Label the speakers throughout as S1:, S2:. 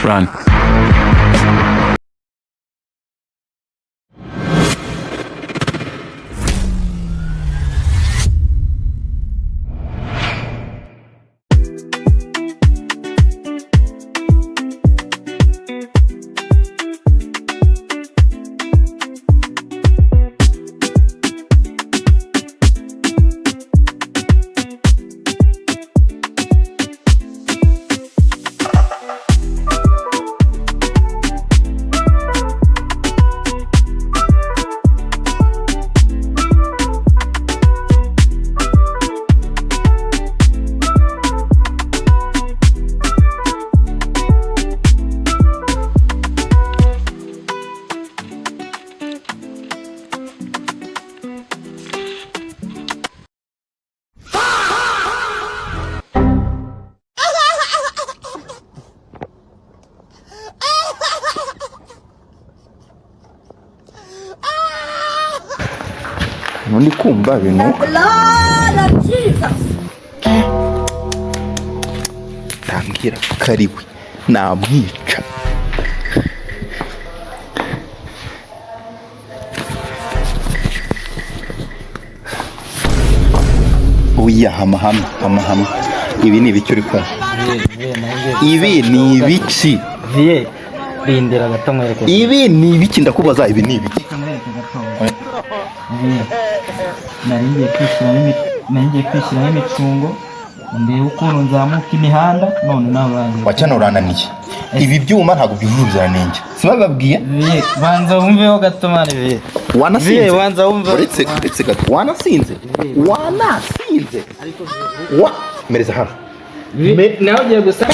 S1: Run.
S2: Ndi kumva binuka.
S3: Blood of Jesus.
S2: Ntambwira ko ari we, namwica. Oya, hama hama hama hama, ibi ni ibiki uri kunywa? Ibi ni ibiki?
S4: Viye, rindira gato nkwereke.
S2: Ibi ni ibiki? Ndakubaza, ibi ni ibiki?
S4: Nkwereke gato. Viye, nari ngiye kwishyiramo imicungo, ndebe ukuntu nzamuka imihanda, none nabanze.
S2: Wacana urananiye. Ibi byuma ntabwo byujuje ubuziranenge, sibababwiye?
S4: Viye, banza wumveho gato mani, viye.
S2: Wanasinze.
S4: Viye, banza wumve.
S2: Uretse gato, wanasinze, wanasinze wa mereza hano.
S4: Viye, nawe ugiye gusa.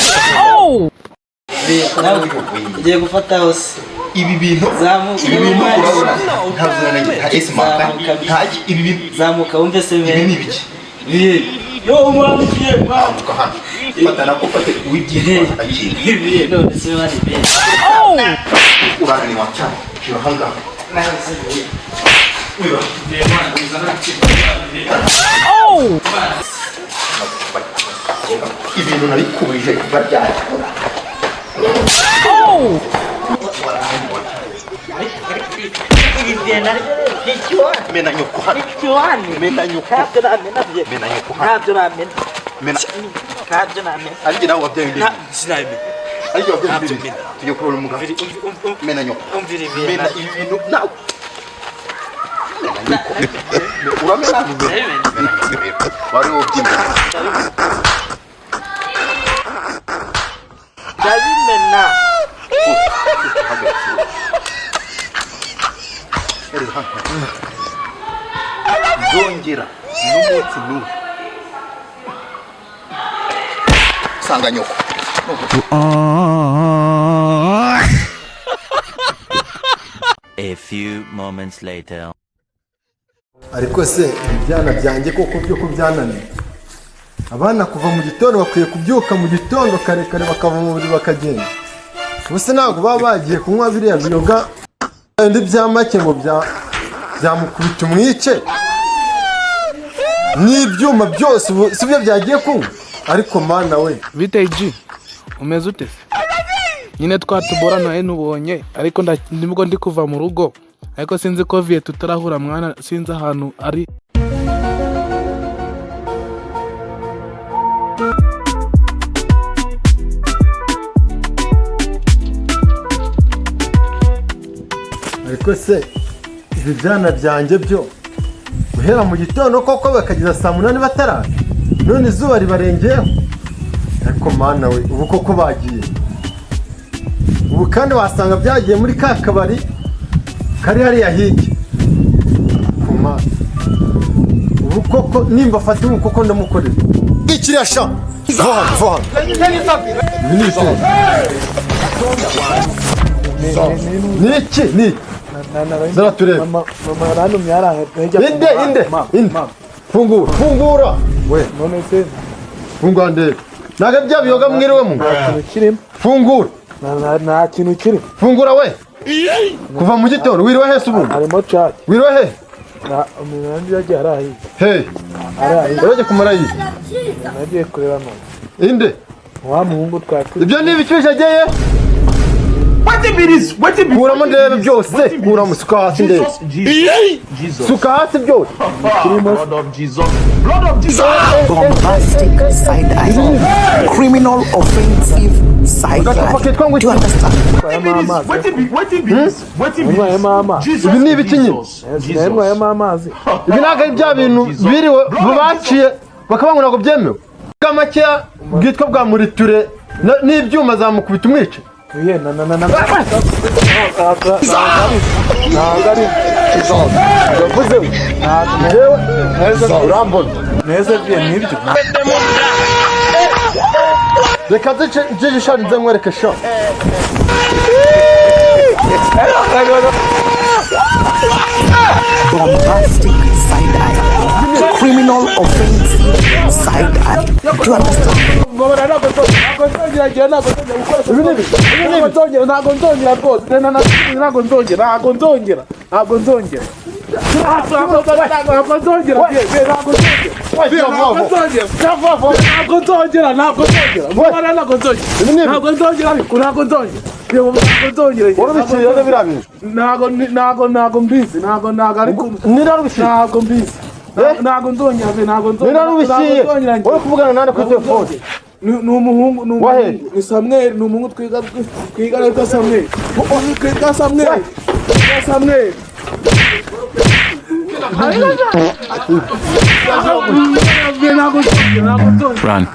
S4: Viye, nawe ugiye gufata hose.
S2: Ibi bintu,
S4: Zamuka.
S2: ibi bintu urabona nta buziranenge, nta esimaka,
S4: Zamuka.
S2: nta ibi bintu.
S4: Zamuka wumve se.
S2: Ibi ni ibiki?
S4: Viye. Yo, umwana ugiye, mwana.
S2: Zamuka hano, fata nako, fate uwibyitwa akira.
S4: Viye, none se mani, viye.
S2: Urananiwe wacana, shira ahangaha.
S4: Nawe se viye.
S2: Ibintu nabikubije kuva ryari? Mena nyoko hano, mena nyoko, mena nyoko hano.
S4: Ntabyo namena.
S2: Mena.
S4: Ntabyo namena.
S2: Ariko nawe wabyaye undi?
S4: Sinabimena.
S2: Ariko wabyaye undi, tujye kurora umugabo. Mena nyoko.
S4: Umvira ibi.
S2: Mena ibi bintu nawe, mena nyoko, uramena, mena nyoko rero wari wobyimena.
S4: Ndabimena.
S2: Nzongera n'umunsi n'ubu sanga nyoko.
S1: A few moments later.
S5: Ariko se ibyana byanjye koko byo kubyananiye? Abana kuva mu gitondo bakwiye kubyuka mu gitondo kare kare, bakava mu buriri bakagenda. Ubuse ntabwo baba bagiye kunywa biriya biyoga bindi bya make ngo bya byamukubita umwice n'ibyuma byose, ubu si byo byagiye kunywa? Ariko mana we!
S6: Bite G, umeze ute se? Nyine twatubora nawe ntubonye, ariko nibwo ndi kuva mu rugo, ariko sinzi ko viye tutarahura mwana, sinzi ahantu ari.
S5: Ariko se ibi byana byanjye byo guhera mu gitondo koko bakageza saa 8 bataraza, none izuba ribarengeyeho? Ariko mana we, ubu koko bagiye? Ubu kandi wasanga byagiye muri ka kabari kari hariya hirya ku mana. Ubu koko nimba afata, ubu koko ndamukorera ikiriya sha. Va hano, va hano! Ibi ni ibiki? Ni iki? Ni iki? Zara turebe.
S6: Mama yarantumye yarahejya.
S5: Inde, inde, inde! Fungura, fungura we!
S6: None se?
S5: Fungura ndebe. Ntabwo bya biyoga mwiriwemo.
S6: Kirimo.
S5: Fungura.
S6: Nta kintu kirimo.
S5: Fungura we! Kuva mu gitondo wiriwe hese ubundi?
S6: Harimo cake.
S5: Wiriwe he?
S6: Nanjye yagiye arahiye.
S5: Hey, urajya kumara iyi
S6: Nagiye kureba none.
S5: Inde?
S6: Wa muhungu twakwiye.
S5: Ibyo ni ibicuruje ageye? Kuramo ndebe byose, kuramo, suka hasi ndebe. Suka hasi byose.
S7: Bombastic side eye, criminal offensive side
S5: Agacupa
S7: eye.
S5: kitwa ngo
S7: Do you
S5: iki?
S7: understand?
S6: Nanywayemo amazi.
S5: Ibi ni ibiki nyine?
S6: Nanywayemo amazi.
S5: Ibi ntabwo ari bya bintu biriwe baciye bakavuga ngo ntabwo byemewe. Bwa makeya bwitwa bwa muriture n'ibyuma zamukubita umwice.
S6: Ye na na na na. Ntabwo ari.
S5: Uravuze yewe urambona.
S6: Neza bye nibyo.
S5: Reka nze nze nkwereke sha.
S7: Bombastic side eye, criminal offensive side eye. Do you understand?
S6: Mbona ntabwo nzongera ngira ntabwo nzongera gukora. Ntabwo nzongera, ntabwo nzongera rwose. Ntabwo nzongera, ntabwo nzongera, ntabwo nzongera. Ntabwo nzongera, ntabwo nzongera. Ntabwo nzongera, ntabwo nzongera, ntabwo nzongera. Mbona ntabwo nzongera. Ntabwo nzongera ariko ntabwo nzongera. Ntabwo nzongera.
S5: Warubishyiriye rero biriya bintu.
S6: Ntabwo ntabwo ntabwo mbizi, ntabwo ntabwo ariko
S5: Nirarubishyiriye.
S6: ntabwo mbizi. Ntabwo nzongera, ntabwo nzongera.
S5: Nirarubishyiriye. Wowe kuvugana nande kuri telefone?
S6: Ni umuhungu, ni
S5: Wahe?
S6: umuhungu, ni Samuel, ni umuhungu twiga twiga witwa Samuel. Twiga Samuel. Twiga Samuel. Ntabwo nzongera, ntabwo nzongera.
S1: Run.